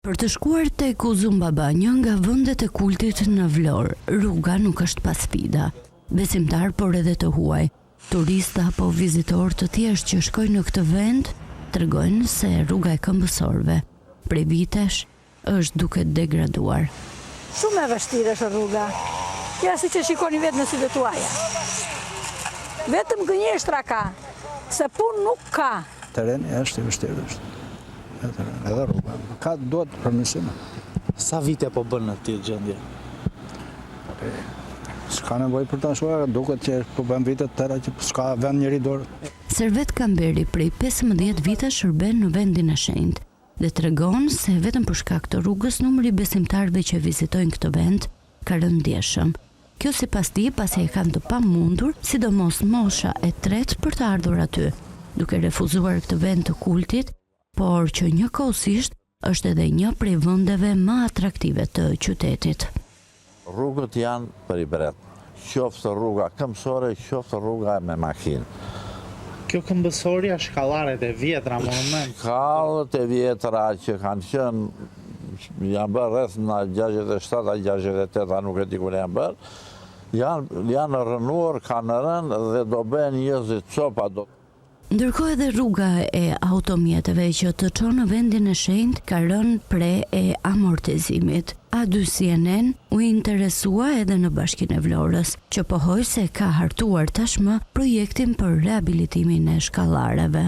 Për të shkuar tek Uzun Baba, një nga vendet e kultit në Vlorë, rruga nuk është pa sfida. Besimtarë, por edhe të huaj, turistë apo vizitorë të thjeshtë që shkojnë në këtë vend, tregojnë se rruga e këmbësorëve prej vitesh është duke degraduar. Shumë e vështirë është rruga. Ja siç e shikoni vetë me sytë tuaja. Vetëm gënjeshtra ka, se punë nuk ka. Terreni është i vështirë është. Edhe rruga. Ka duhet përmirësim. Sa vite po bën në këtë gjendje? Po, s'ka nevojë për ta shuar, duket që po bën vite të tëra që s'ka vend njeri dorë. Servet Kamberi prej 15 vitesh shërben në vendin e shenjtë dhe tregon se vetëm për shkak të rrugës numri i besimtarëve që vizitojnë këtë vend ka rënë ndjeshëm. Kjo sipas tij pasi e kanë të pamundur, sidomos mosha e tretë për të ardhur aty, duke refuzuar këtë vend të kultit, por që njëkohësisht është edhe një prej vendeve më atraktive të qytetit. Rrugët janë për ibret, qoftë rruga këmbësore, qoftë rruga me makinë. Kjo këmbësoria, shkallaret e vjetra, monument. Shkallët e vjetra që kanë qenë janë bërë rreth në 67 a 68 a nuk e di kur janë bërë, janë, janë rrënuar, kanë rënë dhe do bëhen njerëzit copa. Do... Ndërkohë edhe rruga e automjeteve që të çon në vendin e shenjtë ka rënë pre e amortizimit. A2 CNN u interesua edhe në Bashkinë e Vlorës, që pohoi se ka hartuar tashmë projektin për rehabilitimin e shkallareve.